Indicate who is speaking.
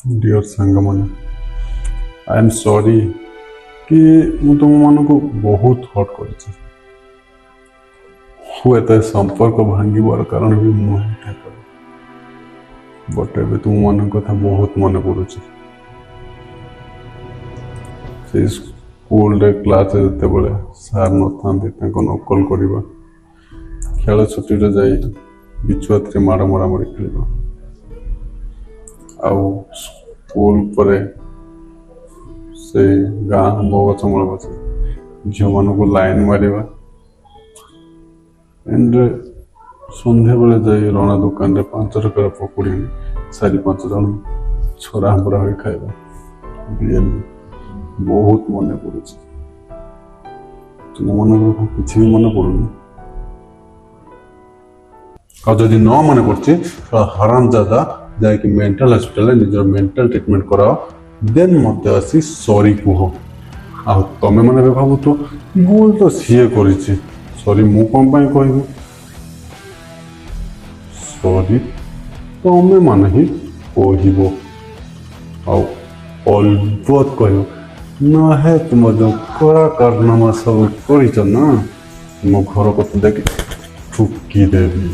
Speaker 1: Deer ସାଙ୍ଗମାନେ, I M ସରି କି ମୁଁ ତୁମମାନଙ୍କୁ ବହୁତ ହର୍ଟ କରିଛି। ହୁଏତ ଏ ସମ୍ପର୍କ ଭାଙ୍ଗିବାର କାରଣ ବି ମୁଁ ହିଁ ଥାଇପାରେ, ବଟ୍ ଏବେ ତୁମମାନଙ୍କ କଥା ବହୁତ ମନେ ପଡ଼ୁଛି। ସେଇ ସ୍କୁଲରେ କ୍ଲାସରେ ଯେତେବେଳେ ସାର୍ ନଥାନ୍ତି, ତାଙ୍କ ନକଲ କରିବା, ଖେଳ ଛୁଟିରେ ଯାଇ ବିଛୁଆତିରେ ମାଡ଼ ମରାମରି ଖେଳିବା, ଆଉ ସ୍କୁଲ ପରେ ସେଇ ଗାଁ ଆମ୍ବ ଗଛ ମୂଳେ ବସି ଝିଅମାନଙ୍କୁ ଲାଇନ୍ ମାରିବା, ଏଣ୍ଡ ସନ୍ଧ୍ୟାବେଳେ ଯାଇ ରଣା ଦୋକାନରେ 5 ଟଙ୍କାର ପକୁଡ଼ି ଆଣି ଚାରି ପାଞ୍ଚ ଜଣ ଛୋରା ହାମ୍ପରା ହୋଇ ଖାଇବା। ରିଏଲି ବହୁତ ମନେ ପଡ଼ୁଛି। ତୁମମାନଙ୍କର କଣ କିଛି ବି ମନେ ପଡ଼ୁନି? ଆଉ ଯଦି ନ ମନେ ପଡ଼ୁଛି, ହାରାମଜାଦା, ଯାଇକି ମେଣ୍ଟାଲ ହସ୍ପିଟାଲରେ ନିଜର ମେଣ୍ଟାଲ ଟ୍ରିଟମେଣ୍ଟ କରାଅ, ଦେନ୍ ମତେ ଆସି ସରି କୁହ। ଆଉ ତମେ ମାନେ ବି ଭାବୁଥିବ, ଭୁଲ ତ ସିଏ କରିଛି, ସରି ମୁଁ କ'ଣ ପାଇଁ କହିବି? ସରି ତମେ ମାନେ ହିଁ କହିବ, ଆଉ ଅଲବତ କହିବ। ନହେ ତୁମ ଯେଉଁ କଳା କାରନାମା ସବୁ କରିଛ ନା, ମୋ ଘର କଥା ଦେଖି ଠୁକି ଦେବି।